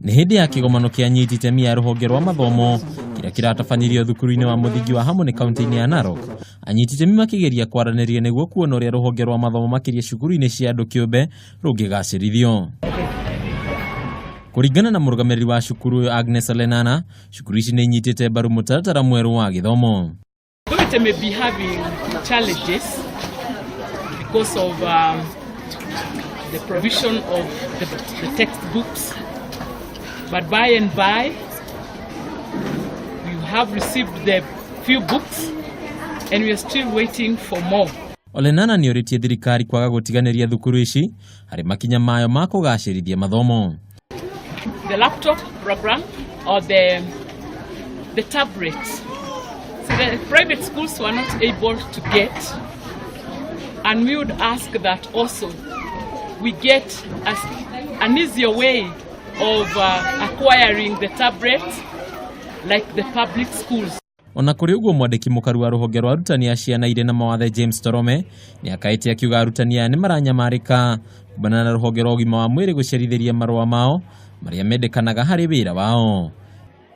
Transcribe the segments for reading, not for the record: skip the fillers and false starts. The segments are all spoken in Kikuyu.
Nĩ hĩndĩ ya kĩgomano kĩa anyiti itemi a rũhonge rwa mathomo kĩrĩa kĩratabanirio thukuru-inĩ wa mũthingi wa Harmony kaunti-inĩ ya Narok. Anyiti itemi makĩgeria kwaranĩria nĩguo kuona ũrĩa rũhonge rwa mathomo makĩria cukuru-inĩ cia andũ kĩũmbe rũngĩgacĩrithio. Kũringana na mũrũgamĩrĩri wa cukuru ũyũ Agnes Lenana, cukuru ici nĩ inyitĩte mbaru mũtaratara mwerũ wa gĩthomo. Though it may be having challenges because of the provision of the textbooks, but by and by, we have received the few books and we are still waiting for more. Olenana nĩ orĩtie thirikari kwaga gũtiganĩria thukuru ici harĩ makinya mayo ma kũgacĩrithia mathomo. The laptop program or the tablets. So the private schools were not able to get, and we would ask that also we get as an easier way of acquiring the tablets like the public schools. Ona kũrĩ ũguo, mwandĩki mũkaru wa rũhonge rwa arutani a ciana irĩ na mawathe James Torome nĩ akaĩte akiuga arutani aya nĩ maranyamarĩka kumana na rũhonge rwa ũgima wa mwĩrĩ gũcerithĩria marũa mao marĩa mendekanaga harĩ wĩra wao.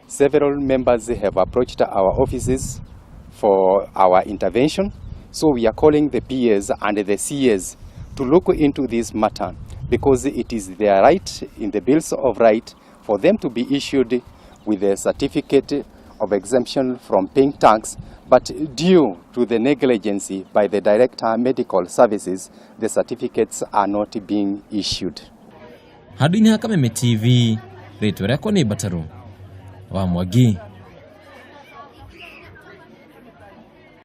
Several members have approached our offices for our intervention. So we are calling the PAs and the CAs to look into this matter because it is their right in the Bills of Right for them to be issued with a certificate of exemption from paying tax, but due to the negligence by the Director Medical Services, the certificates are not being issued. Handũ-inĩ ha Kameme TV, rĩtwa rĩakwa nĩ Mbataru wa Mwangi.